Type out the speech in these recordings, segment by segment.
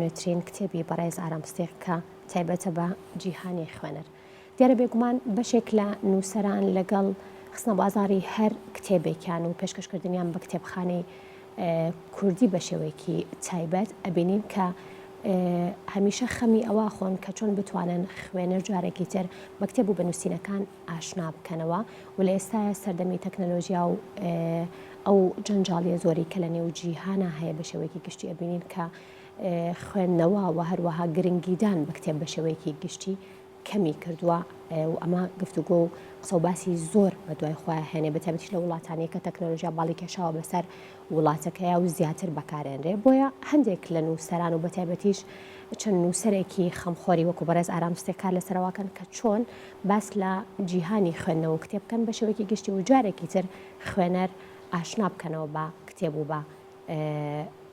نوێترین کتێبی بەڕێز ئارام ستیق کە تایبەتە بە جیهانی خوێنەر. دیارە بێگومان بەشێک لە نووسەران لەگەڵ خستنە بازاڕی هەر کتێبێکیان و پێشکەشکردنیان بە کتێبخانەی کوردی بە شێوەیەکی تایبەت ئەبینین کە هەمیشە خەمی ئەوە خۆن کە چۆن بتوانن خوێنەر جارێکی تر بە کتێب و بە نووسینەکان ئاشنا بکەنەوە و لە ئێستایا سەردەمی تەکنەلۆژیا و ئەو جەنجاڵیە زۆری کە لە نێو جیهانا هەیە بە شێوەیەکی گشتی ئەبینین کە خوێندنەوە و هەروەها گرنگیدان بە کتێب بە شێوەیەکی گشتی کەمی کردووە و ئەمە گفتوگۆ و قسە و باسی زۆر بە دوای خۆیان هێنێ بە تایبەتیش لە وڵاتانی کە تەکنەلۆژیا باڵی کێشاوە بەسەر وڵاتەکەیا و زیاتر بەکارێنرێ بۆیە هەندێک لە نووسەران و بە تایبەتیش چەند نووسەرێکی خەمخۆری وەکو بەڕێز ئارام ستێک کار لەسەرەوەکەن کە چۆن باس لە جیهانی خوێندنەوە و کتێب بکەن بە شێوەیەکی گشتی و جارێکی تر خوێنەر ئاشنا بکەنەوە بە کتێب و بە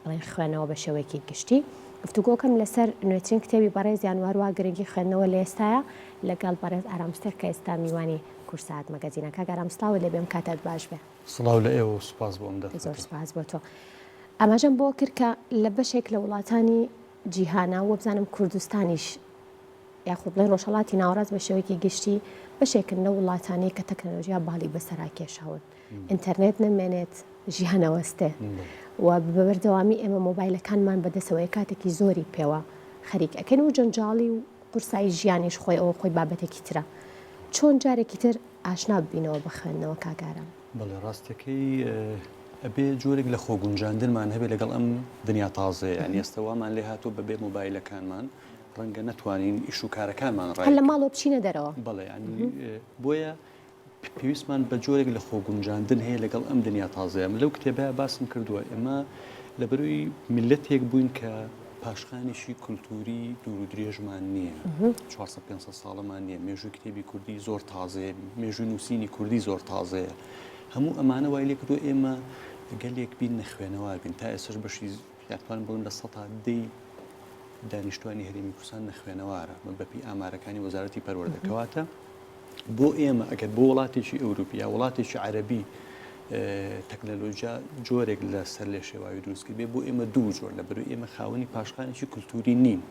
بڵێن خوێندنەوە بە شێوەیەکی گشتی. گفتوگۆکەم لەسەر نوێترین کتێبی بەڕێزیان و هەروەها گرنگی خوێندنەوە لە ئێستایا لەگەڵ بەڕێز ئارام ستێک کە ئێستا میوانی کوردسات مەگەزینە. کاک ئارام سڵاوت لێ بێ ئەم کاتەت باش بێ. سڵاو لە ئێوە و سوپاس بۆ ئەم دەرفەتە. زۆر سوپاس بۆ تۆ. ئاماژەم بۆ کرد کە لە بەشێک لە وڵاتانی جیهانا وەبزانم کوردستانیش یاخود بڵێین ڕۆژهەڵاتی ناوەڕاست بە شێوەیەکی گشتی بەشێکن لەو وڵاتانەی کە تەکنەلۆژیا باڵی بەسەرا کێشاون ئینتەرنێت نەمێنێت ژیان ئەوەستێ و بە بەردەوامی ئێمە مۆبایلەکانمان بەدەسەوەیە کاتێکی زۆری پێوە خەریک ئەکەین و جەنجاڵی و قورسایی ژیانیش خۆی ئەوە خۆی بابەتێکی ترە چۆن جارێکی تر ئاشنا ببینەوە بە خوێندنەوە کاک ئارام؟ بەڵێ ڕاستەکەی ئەبێ جۆرێک لە خۆگونجاندنمان هەبێ لەگەڵ ئەم دنیا تازەیە یانی ئێستا وامان لێ هاتووە بەبێ مۆبایلەکانمان ڕەنگە نەتوانین ئیش و کارەکانمان ڕای هەر لە ماڵەوە بچینە دەرەوە. بەڵێ یانی بۆیە پێویستمان بە جۆرێک لە خۆگونجاندن هەیە لەگەڵ ئەم دنیا تازەیە. من لەو کتێبە باسم کردووە ئێمە لەبەرەوەی میللەتێک بووین کە پاشخانێکی کولتووری دوور و درێژمان نییە، 400 500 ساڵەمان نییە، مێژووی کتێبی کوردی زۆر تازەیە، مێژووی نووسینی کوردی زۆر تازەیە. هەموو ئەمانە وای لێکردووە ئێمە گەلێک بین نەخوێنەوار بین. تا ئێستاش بەشی یاتوانم بڵێم لە سەتا دەی دانیشتوانی هەرێمی کوردستان نەخوێنەوارە بەپێی ئامارەکانی وەزارەتی پەروەردە کەواتە بۆ ئێمە ئەگەر بۆ وڵاتێکی ئەوروپی یا وڵاتێکی عەربی تەکنەلۆژیا جۆرێک لە سەر لێ شێواوی دروست کرد بێ بۆ ئێمە دوو جۆر لە بەرو ئێمە خاوەنی پاشخانێکی کولتوری نین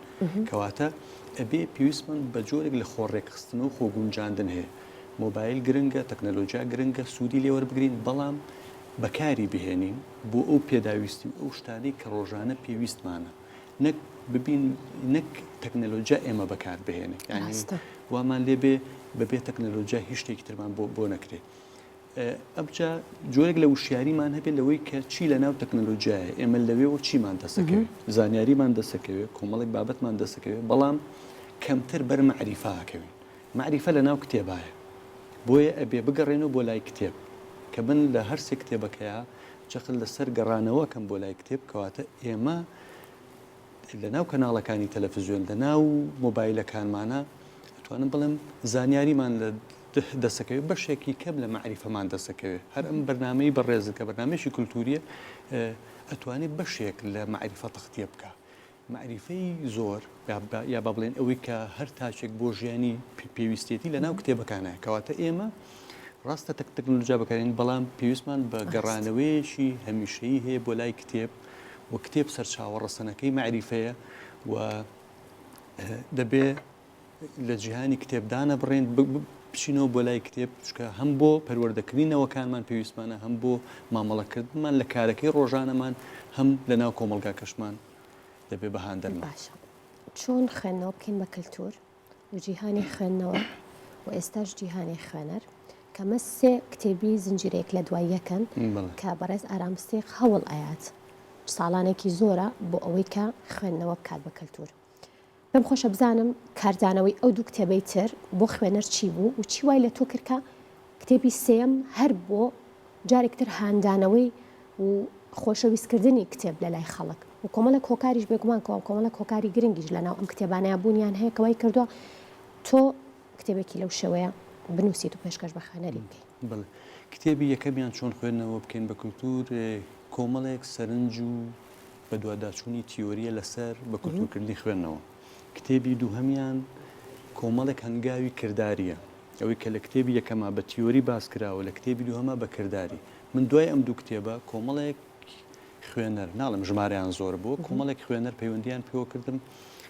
کەواتە ئەبێ پێویستمان بە جۆرێک لە خۆڕێکخستن و خۆگونجاندن هەیە مۆبایل گرنگە تەکنەلۆژیا گرنگە سوودی لێوەربگرین بەڵام بەکاری بهێنین بۆ ئەو پێداویستی و ئەو شتانەی کە ڕۆژانە پێویستمانە نەک ببین نەک تەکنەلۆجیا ئێمە بەکار بهێنێ یانی وامان لێ بێ بەبێ تەکنەلۆجیا هیچ شتێکی ترمان بۆ بۆ نەکرێ ئەبجا جۆرێک لە وشیاریمان هەبێت لەوەی کە چی لە ناو تەکنەلۆجیایە ئێمە لەوێەوە چیمان دەسەکەوێت زانیاریمان دەسەکەوێت کۆمەڵێک بابەتمان دەسەکەوێت بەڵام کەمتر بەر مەعریفاکەوین مەعریفە لە ناو کتێبایە بۆیە ئەبێ بگەڕێنەوە بۆ لای کتێب کە من لە هەر سێ کتێبەکەیا جەخت لە سەر گەڕانەوە ئەکەم بۆ لای کتێب کەواتە ئێمە لە ناو کەناڵەکانی تەلەفزیۆن لە ناو مۆبایلەکانمانە ئەتوانم بڵێم زانیاریمان لە دەسەکەوێت بەشێکی کەم لە مەعریفەمان دەسەکەوێت هەر ئەم بەرنامەی بەڕێزت کە بەرنامەیەکی کولتوریە ئەتوانێت بەشێک لە مەعریفە تەختیە بکە مەعریفەی زۆر یا با بڵێن ئەوەی کە هەر تاکێک بۆ ژیانی پێویستێتی لە ناو کتێبەکانە کەواتە ئێمە ڕاستە تەک تەکنۆلۆژیا بەکارین بەڵام پێویستمان بە گەڕانەوەیەکی هەمیشەیی هەیە بۆ لای کتێب و کتێب سەرچاوە ڕەسەنەکەی مەعریفەیە و دەبێ لە جیهانی کتێب دانەبڕێن بچینەوە بۆ لای کتێب چونکە هەم بۆ پەروەردەکردنی نەوەکانمان پێویستمانە هەم بۆ مامەڵەکردنمان لە کارەکەی ڕۆژانەمان هەم لە ناو کۆمەڵگاکەشمان دەبێ بە هاندەرمان. باشە چۆن خوێندنەوە بکەین بە کەلتور و جیهانی خوێندنەوە و ئێستاش جیهانی خوێنەر کەمە سێ کتێبی زنجیرەیەک لە دوای یەکەن کە بەڕێز ئارام ستیق هەوڵ ئەیات ساڵانێکی زۆرە بۆ ئەوەی کە خوێندنەوە بکات بە کەلتور. پێم خۆشە بزانم کاردانەوەی ئەو دوو کتێبەی تر بۆ خوێنەر چی بوو و چی وای لە تۆ کرد کە کتێبی سێیەم هەر بۆ جارێک تر هاندانەوەی و خۆشەویستکردنی کتێب لە لای خەڵک و کۆمەڵێک هۆکاریش بێگومان کە کۆمەڵێک هۆکاری گرنگیش لە ناو ئەم کتێبانەیا بوونیان هەیە کە وای کردووە تۆ کتێبێکی لەو شێوەیە بنووسیت و پێشکەش بە خوێنەری بکەی. بەڵێ. کتێبی یەکەمیان چۆن خوێندنەوە بکەین بە کولتوور کۆمەڵێک سەرنج و بەدواداچوونی تیۆرییە لەسەر بە کولتوورکردنی خوێندنەوە. کتێبی دووهەمیان کۆمەڵێک هەنگاوی کردارییە. ئەوەی کە لە کتێبی یەکەما بە تیۆری باس کراوە، لە کتێبی دووهەما بە کرداری. من دوای ئەم دوو کتێبە کۆمەڵێک. خوێنەر، ناڵێم ژمارەیان زۆر بووە، کۆمەڵێک خوێنەر پەیوەندییان پێوە کردم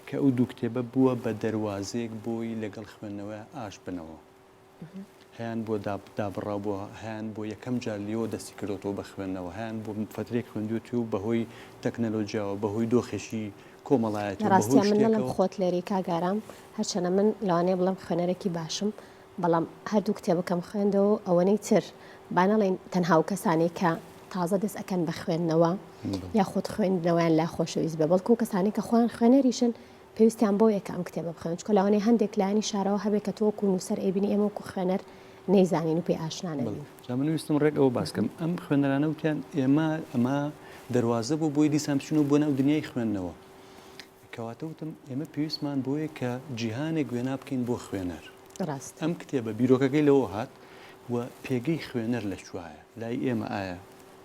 کە ئەو دوو کتێبە بووە بە دەروازەیەک بۆی لەگەڵ خوێندنەوە ئاش بنەوە. هەیان بۆ دابڕاو بووە، هەیان بۆ یەکەم جار لێوە دەستی کردۆتەوە بە خوێندنەوە، هەیان بۆ فەترەیەک خوێندوویەتی و بەهۆی تەکنەلۆجیاوە، بەهۆی دۆخێکی کۆمەڵایەتی لە و بەهۆی ڕاستیا من نەڵێم شتێکەوە. خۆت لێرەی کاک ئارام، هەرچەنە من لەوانەیە بڵێم خوێنەرێکی باشم، بەڵام هەردوو کتێبەکەم خوێندەوە و ئەوەنەی تر با نەڵێین تەنها ئەو کەسانەی کە تازە دەست ئەکەن بە خوێندنەوە یاخود خوێندنەوەیان لا خۆشەویست بێ بەڵکو کەسانی کە خۆیان خوێنەریشن پێویستیان بۆیە کە ئەم کتێبە بخوێنن چونکە لەوانەیە هەندێک لایەنی شارەوە هەبێ کە تۆ وەکو نووسەر ئەیبینی ئێمە وەکو خوێنەر نەیزانین و پێی ئاشنا نەبین. جا من ویستم ڕێک ئەوە باس کەم ئەم خوێنەرانە وتیان ئێمە ئەمە دەروازە بوو بۆی دیسان بچینەوە بۆ ناو دنیای خوێندنەوە کەواتە وتم ئێمە پێویستمان بۆیە کە جیهانێک وێنا بکەین بۆ خوێنەر. ڕاستە. ئەم کتێبە بیرۆکەکەی لەوە هات و پێگەی خوێنەر لە کوایە؟ لای ئێمە ئایا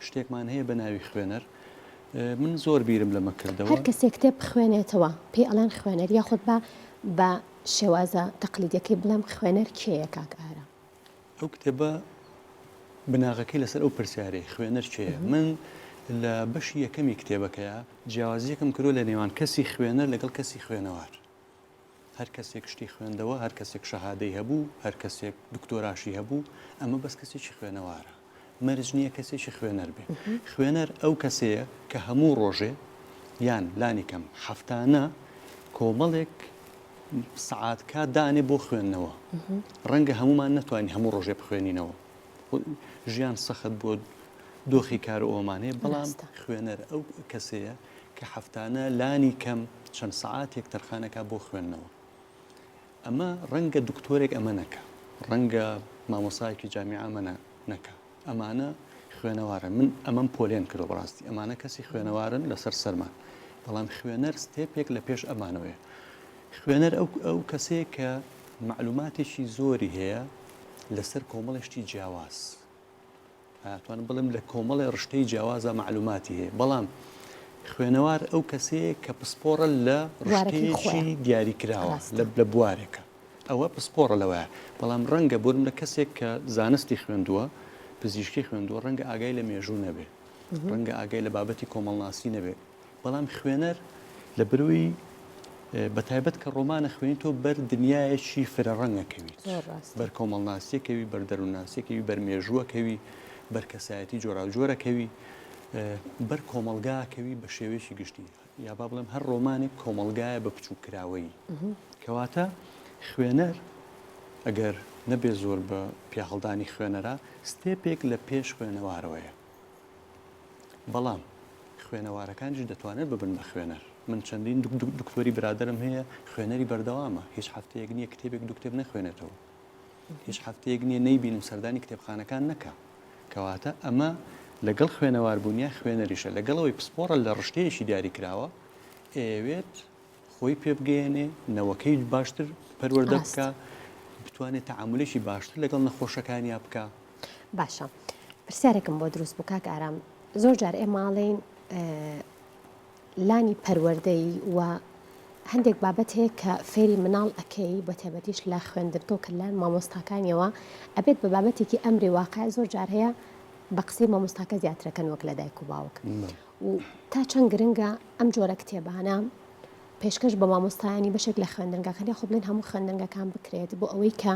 شتێکمان هەیە بە ناوی خوێنەر؟ من زۆر بیرم لەمە کردەوە. هەر کەسێک کتێب بخوێنێتەوە پێی ئەڵێن خوێنەر یاخود با بە شێوازە تەقلیدیەکەی بڵێم خوێنەر کێیە کاک ئارام؟ ئەو کتێبە بناغەکەی لەسەر ئەو پرسیارەیە، خوێنەر کێیە؟ من لە بەشی یەکەمی کتێبەکەیا جیاوازییەکم کردووە لە نێوان کەسی خوێنەر لەگەڵ کەسی خوێنەوار. هەر کەسێک شتی خوێندەوە، هەر کەسێک شەهادەی هەبوو، هەر کەسێک دکتۆراشی هەبوو، ئەمە بەس کەسێکی خوێنەوارە. مەرج نییە کەسێکی خوێنەر بێ. خوێنەر ئەو کەسەیە کە هەموو ڕۆژێ یان لانیکەم هەفتانە کۆمەڵێک سەعات کات دانێ بۆ خوێندنەوە. ڕەنگە هەموومان نەتوانین هەموو ڕۆژێ بخوێنینەوە. ژیان سەخت بۆ دۆخی کار و ئەومان هەیە، بەڵام خوێنەر ئەو کەسەیە کە هەفتانە لانی کەم چەند سەعاتێک تەرخانەکا بۆ خوێندنەوە. ئەمە ڕەنگە دکتۆرێک ئەمە نەکا، ڕەنگە مامۆستایەکی جامیعە ئەمە نەکا. ئەمانە خوێنەوارن. من ئەمەم پۆلێن کردووە بەڕاستی. ئەمانە کەسی خوێنەوارن لەسەر سەرمان. بەڵام خوێنەر step ێک لە پێش ئەمانەوەیە. خوێنەر ئەو ئەو کەسەیە کە مەعلوماتێکی زۆری هەیە لەسەر کۆمەڵێ شتی جیاواز. ئەتوانم بڵێم لە کۆمەڵێ ڕشتەی جیاوازا مەعلوماتی هەیە بەڵام خوێنەوار ئەو کەسەیە کە پسپۆڕە لە ڕشتەیەکی دیاریکراوە لە بوارێکە ئەوە پسپۆڕە لەوەیە بەڵام ڕەنگە بۆ لە کەسێک کە زانستی خوێندووە پزیشکی خوێندووە ڕەنگە ئاگای لە مێژوو نەبێ ڕەنگە ئاگای لە بابەتی کۆمەڵناسی نەبێ بەڵام خوێنەر لە برۆی بە تایبەت کە ڕۆمان ئەخوێنی تۆ بەر دنیایەکی فرە ڕەنگ ئەکەویت بەر کۆمەڵناسی ئەکەوی بەر دەروونناسی ئەکەوی بەر مێژوو ئەکەوی بەر کەسایەتی جۆراوجۆر ئەکەوی بەر کۆمەڵگا ئەکەوی بە شێوەیەکی گشتی یا با بڵێم هەر ڕۆمانێک کۆمەڵگایە بە بچووککراوەیی کەواتە خوێنەر ئەگەر نەبێ زۆر بە پیاهەڵدانی خوێنەرە step ێک لە پێش خوێنەوارەوەیە بەڵام خوێنەوارەکانیش دەتوانن ببن بە خوێنەر. من چەندین دکتۆری برادەرم هەیە خوێنەری بەردەوامە، هیچ هەفتەیەک نییە کتێبێک دوو کتێب نەخوێنێتەوە. هیچ هەفتەیەک نییە نەیبینم سەردانی کتێبخانەکان نەکا. کەواتە ئەمە لەگەڵ خوێنەوار بوونیا خوێنەریشە، لەگەڵ ئەوەی پسپۆڕە لە ڕشتەیەکی دیاریکراوە، ئەیەوێت خۆی پێ بگەیەنێ، نەوەکەی باشتر پەروەردە بکا، بتوانێت تەعامولێکی باشتر لەگەڵ نەخۆشەکانیا بکا. باشە پرسیارێکم بۆ دروست بوو کاک ئارام زۆر جار ئێمە ئەڵێین لانی پەروەردەی و هەندێک بابەت هەیە کە فێری مناڵ ئەکەی بە تایبەتیش لە خوێندنگە و کە لایەن مامۆستاکانیەوە ئەبێت بە بابەتێکی ئەمری واقع زۆر جار هەیە بە قسەی مامۆستاکە زیاترەکەن وەک لە دایک و باوک و تا چەند گرنگە ئەم جۆرە کتێبانە پێشکەش بە مامۆستایانی بەشێک لە خوێندنگاکان یاخۆ بڵێن هەموو خوێندنگەکان بکرێت بۆ ئەوەی کە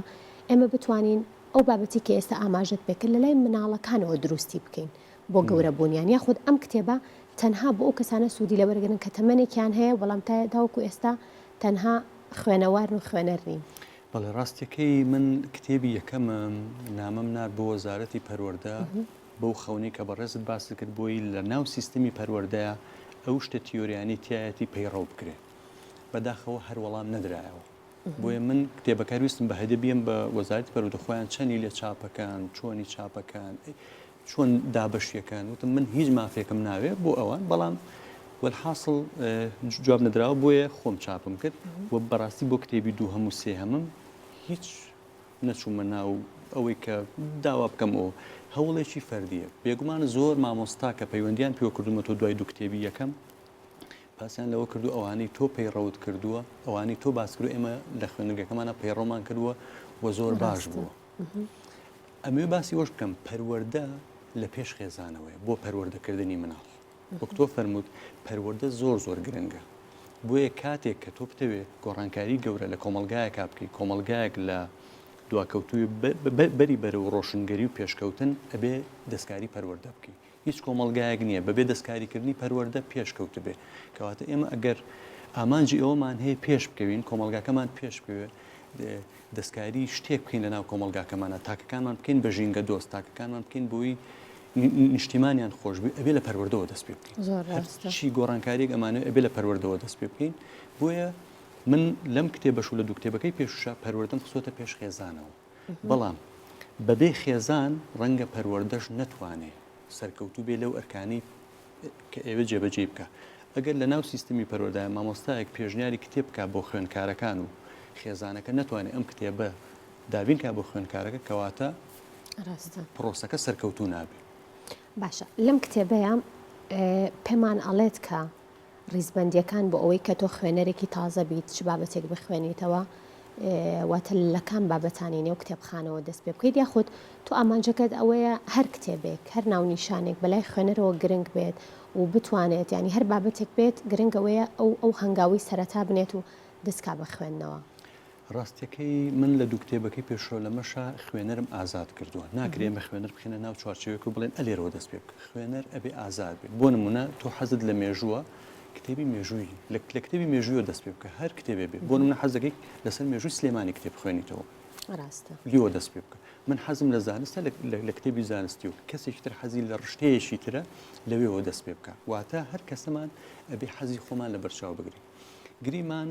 ئێمە بتوانین ئەو بابەتی کە ئێستا ئاماژەت پێکرد لەلای مناڵەکانەوە دروستی بکەین بۆ گەورە بوونیان یاخود ئەم کتێبە تەنها بۆ ئەو کەسانە سوودی لەوەرگرن کە تەمەنێکیان هەیە بەڵام تا تاوەکو ئێستا تەنها خوێنەوارن و خوێنەر نین. بەڵێ ڕاستیەکەی من کتێبی یەکەمم نامەم نارد بۆ وەزارەتی پەروەردە بەو خەونەی کە بەڕێزت باست کرد بۆی لە ناو سیستمی پەروەردەیا ئەو شتە تیۆریانەی تیایەتی پەیڕەو بکرێ بەداخەوە هەر وەڵام نەدرایەوە. بۆیە من کتێبەکە ویستم بە هەدیە بیەم بە وەزارەتی پەروەردە خۆیان چەنی لێ چاپەکان چۆنی چاپەکان چۆن دابەشیەکان وتم من هیچ مافێکم ناوێ بۆ ئەوان بەڵام وەلحاصل جواب نەدراوە بۆیە خۆم چاپم کرد و بەڕاستی بۆ کتێبی دووهەم و سێهەمم هیچ نەچوومە ناو ئەوەی کە داوا بکەم ئەو هەوڵێکی فەردیە بێگومان زۆر مامۆستا کە پەیوەندیان پێوە کردومەتەوە دوای دوو کتێبی یەکەم باسیان لەوە کردووە ئەوانەی تۆ پەیڕەوت کردووە، ئەوانەی تۆ باس کردووە ئێمە لە خوێندنگەکەمانە پەیڕەومان کردووە و زۆر باش بووە. ئەمەوێ باسی ئەوەش بکەم پەروەردە لە پێش خێزانەوەیە بۆ پەروەردەکردنی مناڵ. وەک تۆ فەرمووت پەروەردە زۆر زۆر گرنگە. بۆیە کاتێک کە تۆ بتەوێ گۆڕانکاری گەورە لە کۆمەڵگایەکا بکەی، کۆمەڵگایەک لە دواکەوتووی بەری بەرەو ڕۆشنگەری و پێشکەوتن، ئەبێ دەستکاری پەروەردە بکەی. هیچ کۆمەڵگایەک نییە بەبێ دەستکاریکردنی پەروەردە پێشکەوتبێ. کەواتە ئێمە ئەگەر ئامانجی ئەوەمان هەیە پێش بکەوین، کۆمەڵگاکەمان پێش بکەوێ، دەستکاری شتێک بکەین لەناو کۆمەڵگاکەمانە، تاکەکانمان بکەین بە ژینگە دۆست، تاکەکانمان بکەین بۆی نیشتیمانیان خۆش بێ، ئەبێ لە پەروەردەوە دەست پێ بکەین. زۆر ڕاستە. هەرچی گۆڕانکارییەک ئەمانەوێ ئەبێ لە پەروەردەوە دەست پێ بکەین. بۆیە من لەم کتێبەش و لە دوو کتێبەکەی پێشووشا پەروەردەم خستۆتە پێش خێزانەوە. بەڵام بەبێ خێزان ڕەنگە پەروەردەش نەتوانێ سەرکەوتوو بێ لەو ئەرکانەی کە ئەیەوێ جێبەجێی بکا. ئەگەر لە ناو سیستمی پەروەردە مامۆستایەک پێشنیاری کتێب بکا بۆ خوێندکارەکان و خێزانەکە نەتوانێ ئەم کتێبە دابین کا بۆ خوێندکارەکە کەواتە ڕاستە. پرۆسەکە سەرکەوتوو نابێ. باشە لەم کتێبەیا پێمان ئەڵێت کە ڕیزبەندیەکان بۆ ئەوەی کە تۆ خوێنەرێکی تازە بیت چ بابەتێک بخوێنیتەوە واتە لە کام بابەتانی نێو کتێبخانەوە دەست پێ بکەیت یاخود تۆ ئامانجەکەت ئەوەیە هەر کتێبێک هەر ناونیشانێک بەلای خوێنەرەوە گرنگ بێت و بتوانێت یانی هەر بابەتێک بێت گرنگ ئەوەیە ئەو ئەو هەنگاوەی سەرەتا بنێت و دەست کا بە خوێندنەوە. ڕاستیەکەی من لە دوو کتێبەکەی پێشەوە لەمەشا خوێنەرم ئازاد کردووە. ناکرێ ئێمە خوێنەر بخەینە ناو چوارچێوەیەک و بڵێن ئەلێرەوە دەست پێ بکە. خوێنەر ئەبێ ئازاد بێ. بۆ نموونە تۆ حەزت لە مێژووە کتێبی مێژووی لە کتێبی مێژوویەوە دەست پێ بکە هەر کتێبێ بێ. بۆ نموونە حەز دەکەی لەسەر مێژووی سلێمانی کتێب بخوێنیتەوە. ڕاستە. لیوە دەست پێ بکە. من حەزم لە زانستە لە کتێبی زانستی و کەسێکی تر حەزی لە ڕشتەیەکی ترە لەوێوە دەست پێ بکە. واتە هەر کەسەمان ئەبێ حەزی خۆمان لەبەرچاو بگرین. گریمان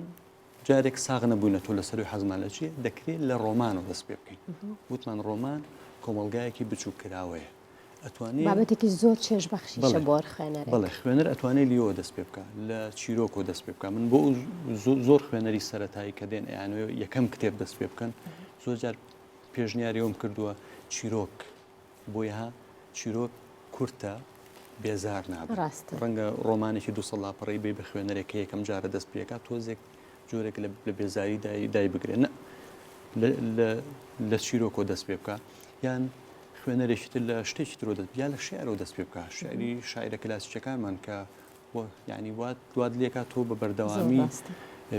جارێک ساغ نەبووینەتەوە لە سەروی حەزمان لە چییە، دەکرێت لە ڕۆمانەوە دەست پێ بکەین. وتمان ڕۆمان کۆمەڵگایەکی بچووککراوەیە. ئەتوانێ بابەتێکی زۆر چێژبەخشیشە بۆ هەر خوێنەرێک. بەڵێ، خوێنەر ئەتوانێ لیۆوە دەست پێ بکا، لە چیرۆکەوە دەست پێ بکا. من بۆ زۆر خوێنەری سەرەتایی کە دێن ئەیانەوێ یەکەم کتێب دەست پێ بکەن، زۆر جار پێشنیاری ئەوم کردووە چیرۆک بۆیە چیرۆک کورتە بێزار نابن. ڕاستە. ڕەنگە ڕۆمانێکی 200 لاپەڕەی بەی بە خوێنەرێک کە یەکەم جارە دەست پێکات تۆزێک جۆرێک لە بێزاری دای دای بگرێ نە لە چیرۆکۆ دەست پێ بکە یان خوێنەرێکی تر لە شتێکی ترۆ دەست یا لە شعرەوە دەست پێ بکە شعری شاعرە کلاسیکەکانمان کە یعنی وات وات لێکات تۆ بە بەردەوامی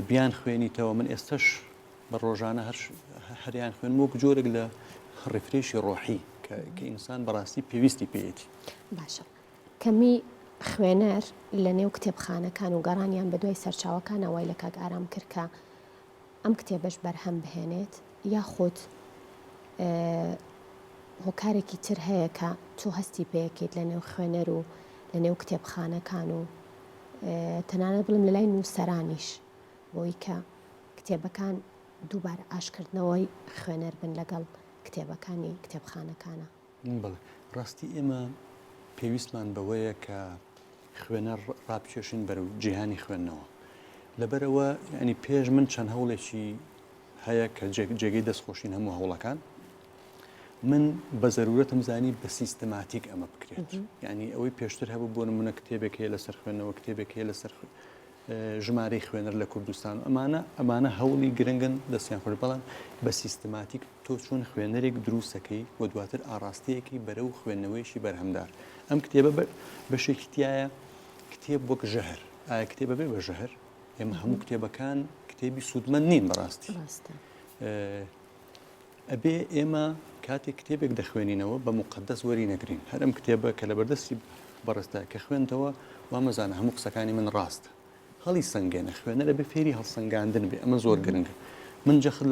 بیان خوێنیتەوە من ئێستش بە ڕۆژانە هەر هەریان خوێنم وەک جۆرێک لە refresh ی ڕۆحی کە کە ئینسان بەڕاستی پێویستی پێیەتی. باشە کەمی خوێنەر لە نێو کتێبخانەکان و گەڕانیان بە دوای سەرچاوەکانا وای لە کاک ئارام کرد کە ئەم کتێبەش بەرهەم بهێنێت یاخود هۆکارێکی تر هەیە کە تۆ هەستی پێکەیت لە نێو خوێنەر و لە نێو کتێبخانەکان و تەنانەت بڵێم لە لای نووسەرانیش بۆی کە کتێبەکان دووبارە ئاشکردنەوەی خوێنەر بن لەگەڵ کتێبەکانی کتێبخانەکانە. بەڵێ ڕاستی ئێمە پێویستمان بەوەیە کە خوێنەر ڕابکێشین بەرەو جیهانی خوێندنەوە. لەبەرئەوە یانی پێش من چەند هەوڵێکی هەیە کە جێگەی دەستخۆشین هەموو هەوڵەکان. من بە زەرورەتم زانی بە سیستماتیک ئەمە بکرێت. یانی ئەوەی پێشتر هەبوو بۆ نمونە کتێبێک هەیە لەسەر خوێندنەوە، کتێبێک هەیە لەسەر ژمارەی خوێنەر لە کوردستان و ئەمانە ئەمانە هەوڵی گرنگن دەستیان خۆش بەڵام بە سیستماتیک تۆ چۆن خوێنەرێک دروستەکەی و دواتر ئاڕاستەیەکی بەرەو خوێندنەوەیەکی بەرهەمدار ئەم کتێبە بەشێکی تایە کتێب وەک ژەهر ئایا کتێبە بێ بە ژەهر ئێمە هەموو کتێبەکان کتێبی سوودمەند نین بەڕاستی ئەبێ ئێمە کاتێک کتێبێک دەخوێنینەوە بە موقەدەس وەری نەگرین، هەر ئەم کتێبە کە لەبەردەستی بەڕێزتایە کە خوێندتەوە وا مەزانە هەموو قسەکانی من ڕاستە، هەڵی سەنگێنە، خوێنەر ئەبێ فێری هەڵسەنگاندن بێ، ئەمە زۆر گرنگە. من جەخت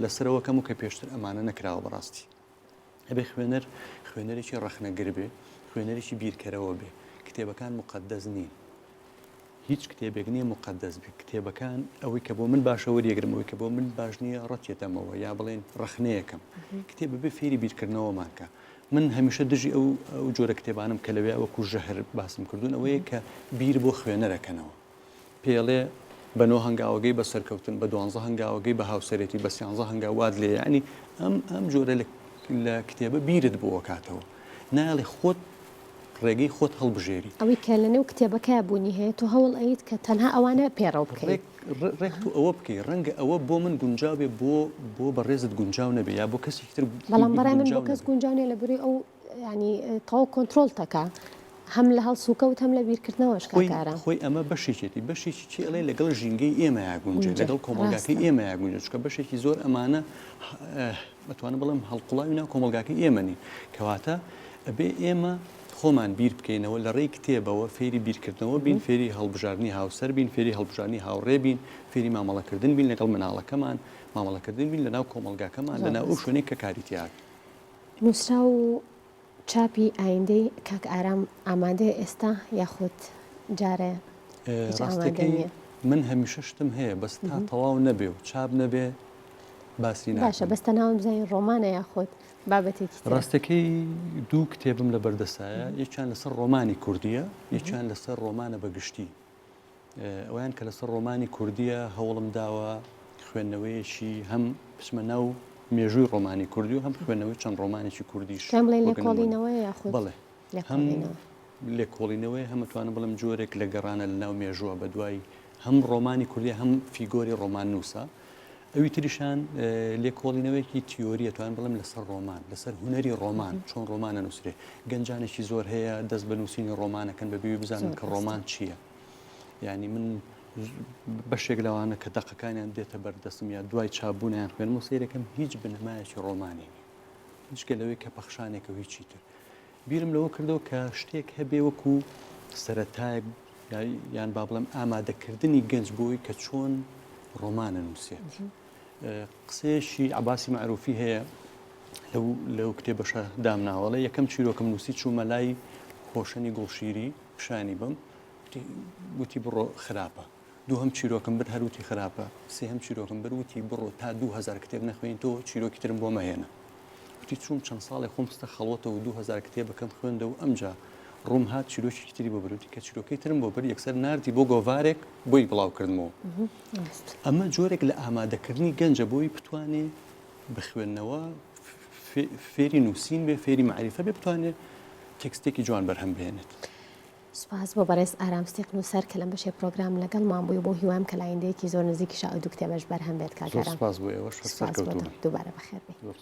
لەسەر ئەوە کەم و کە پێشتر ئەمانە نەکراوە بەڕاستی. ئەبێ خوێنەر خوێنەرێکی ڕەخنەگر بێ، خوێنەرێکی بیرکەرەوە بێ، کتێبەکان موقەدەس نین. هیچ کتێبێک نییە موقەدەس بێت، کتێبەکان ئەوەی کە بۆ من باشە وەریەگرم، ئەوەی کە بۆ من باش نییە ڕەتیەتەمەوە یا بڵێن ڕەخنەیەکەم. کتێب بەبێ فێری بیرکردنەوەمان کە. من هەمیشە دژی ئەو ئەو جۆرە کتێبانەم کە لەوێ وەکو ژەهر باسم کردوون ئەوەیە کە بیر بۆ خوێنەرەکەنەوە. پێڵێ بە نۆ هەنگاوەگەی بە سەرکەوتن، بە دوانزە هەنگاوەگەی بە هاوسەرێتی، بە سیانزە هەنگاو وات لێیە. یانی ئەم ئەم جۆرە لە لە کتێبە بیرت بۆ ئەکاتەوە. نایەڵێ خۆت ڕێگەی خۆت هەڵبژێری. ئەوەی کە لەنێو کتێبەکەیا بوونی هەیە تۆ هەوڵ ئەیت کە تەنها ئەوانە پێڕەو بکەی. ڕێک ڕێک تۆ ئەوە بکەی ڕەنگە ئەوە بۆ من گونجاو بێ بۆ بۆ بەڕێزت گونجاو نەبێ یا بۆ کەسێکی تر بەڵام بەڕای من بۆ کەس گونجاو نیە لەبری ئەو یانی تەواو کۆنترۆڵت ئەکا. هەم لە هەڵسوکەوت هەم لە بیرکردنەوەش خۆی کاک ئارام. خۆی ئەمە بەشێکێتی بەشێکی چی ئەڵێ لەگەڵ ژینگەی ئێمەیا گونجێ گونجێ لەگەڵ کۆمەڵگاکەی ڕاستە. ئێمەیا گونجێ چونکە بەشێکی زۆر ئەمانە ئەتوانم بڵێم هەڵقوڵاوی ناو کۆمەڵگاکەی ئێمە نین کەواتە ئەبێ ئێمە خۆمان بیر بکەینەوە لە ڕێی کتێبەوە فێری بیرکردنەوە بین فێری هەڵبژاردنی هاوسەر بین فێری هەڵبژاردنی هاوڕێ بین فێری مامەڵەکردن بین لەگەڵ مناڵەکەمان مامەڵەکردن بین لەناو کۆمەڵگاکەمان زۆر لەناو ئەو ڕاستە. شوێنەی کە کاری تیا ئەکەین. نووسراو و چاپی ئایندەی کاک ئارام ئامادەیە ئێستا یاخود جارێ هیچ ئامادە ڕاستەکەی نییە؟ من هەمیشە شتم هەیە بەس تا تەواو نەبێ و چاپ نەبێ باسی باشە ناکەم. بەس تەنها بزانین ڕۆمانە یاخود بابەتێکی ترە؟ ڕاستەکەی دوو کتێبم لە بەردەسایە یەکیان لەسەر ڕۆمانی کوردییە یەکیان لەسەر ڕۆمانە بە گشتی. ئەویان کە لەسەر ڕۆمانی کوردییە هەوڵم داوە خوێندنەوەیەکی هەم بچمە ناو مێژووی ڕۆمانی کوردی و هەم خوێندنەوەی چەند ڕۆمانێکی کوردیش کام بڵێن وەک نموونە. لێکۆڵینەوەیە یاخود بەڵێ هەم لێکۆڵینەوە؟ لێکۆڵینەوەیە هەم ئەتوانم بڵێم جۆرێک لە گەڕانە لە ناو مێژووە بە دوای هەم ڕۆمانی کوردی هەم فیگۆری ڕۆماننووسە. ئەوی تریشان لێکۆڵینەوەیەکی تیۆریە توانم بڵێم لەسەر ڕۆمان لەسەر هونەری ڕۆمان چۆن ڕۆمان ئەنووسرێ گەنجانێکی زۆر هەیە دەست بە نووسینی ڕۆمانەکەن بە بێ بزانن کە ڕۆمان چییە یعنی من بەشێک لەوانە کە دەقەکانیان دێتە بەردەستم یا دوای چاپبوونیان خوێنم و سەیرەکەم هیچ بنەمایەکی ڕۆمانی نییە جگە لەوەی کە پەخشانێکە و هیچی تر بیرم لەوە کردەوە کە شتێک هەبێ وەکو سەرەتایەک یان با بڵێم ئامادەکردنی گەنج بۆی کە چۆن ڕۆمان ئەنووسێت. قسەیەکی عەباسی مەعروفی هەیە لەو لەو کتێبەشە دامناوەڵێ یەکەم چیرۆکم نووسی چوومە لای هۆشەنی گوڵشیری پیشانی بم وتی بڕۆ خراپە دووهەم چیرۆکم برد هەر وتی خراپە، سێهەم چیرۆکم برد وتی بڕۆ تا 2000 کتێب نەخوێنی تۆ چیرۆکی ترم بۆ مەهێنە. وتی چووم چەند ساڵێک خۆم خستە خەڵوەتەوە و 2000 کتێبەکەم خوێندەوە ئەمجا ڕووم هات چیرۆکێکی تری بۆ برد وتی کە چیرۆکەی ترم بۆ برد یەکسەر ناردی بۆ گۆڤارێک بۆی بڵاو کردمەوە. ئەمە جۆرێک لە ئامادەکردنی گەنجە بۆی بتوانێ بە خوێندنەوە فێری نووسین بێ فێری مەعریفە بێ بتوانێ تێکستێکی جوان بەرهەم بهێنێت. سوپاس بۆ بەڕێز ئارام ستیق نووسەر کە لەم بەشەی پرۆگرام لەگەڵمان بووی و بەو هیوایم کە لە ئایندەیەکی زۆر نزیکیشا ئەو دوو کتێبەش بەرهەم بێت کاک زۆر ئارام سوپاس بۆ ئێوەش هەر سوپاس بۆ سەرکەوتوو تۆ بن. دووبارە بەخێر بێی. زۆر.